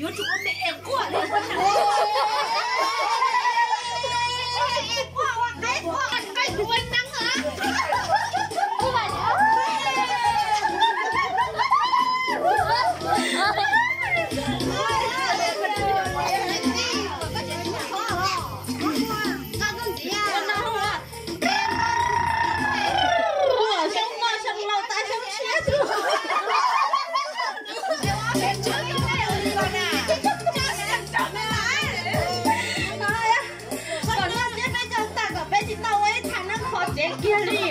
Yuav tsum ua me es quaj li ua neeb. Es quaj ua qaib quaj qaib ua neeb. Xyoo no xyoo laus tas xyoo tshiab. Kom no thiab peb coj tag kom peb tsis tau ua ib thaj neeb qhov tsev kiag li.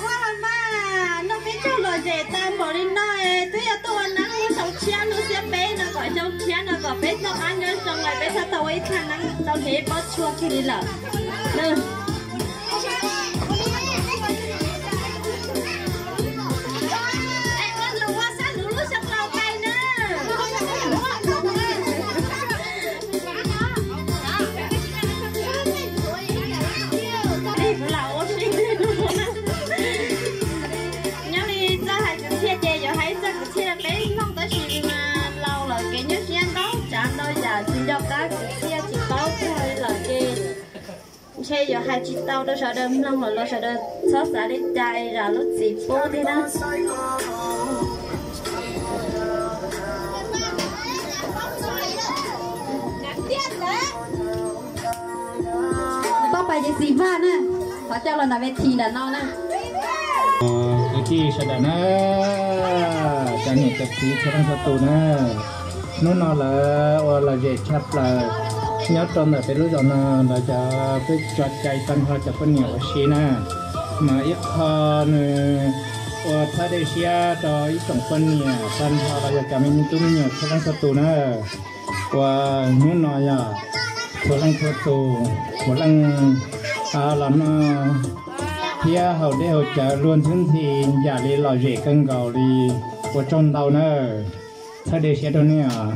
Ua los mas, no peb caug lom zem tag npaum li no, twb yuav tuaj ua neeb lub xyoo tshiab lub xiab peb no kom xyoo tshiab no kom peb noj qab nyob zoo lawm peb txhob tau ua ib thaj neeb tau nrhiav ib pob tshuaj kiag li lawm. Nyob li txoj hais kwv txhiaj ces yuav hais txoj kwv txhiaj rau peb mloog tab sis mas laus lawm kev nyuaj siab ntau tsav ntau yam tsis nco qab kwv txhiaj tsis paub txog li lawm ces ntshe yuav hais tsis tau rau sawv daws mloog lawm los sawv daws txhob xav li cas zam lub txim pub thiab na. Pab pais ces xis vaj na, thov coj los ntawm ve thi ntawm no na. Kwv tij sawv daws na, cov niam cov txiv txhua leej txhua tus na, hnub no lawv ua lom zem tshaj plaws nyob rau ntawm peb lub zos no, lawv cov peb tso cai tag nrho cov poj niam ua si na, mas ib qho nws ua txhawb dej siab rau ib tsoom poj niam tag nrho los yog cov me tub me nyuam txhua leej txhua tus na. Uas hnub no yog txhua leej txhua tus, txhua leej los noj thiab haus dej haus cawv luag ntxhwb ntxhi yam li lom zem kawg nkaus li. Ua tsaug ntau nawb, txhawb dej siab rau nej os.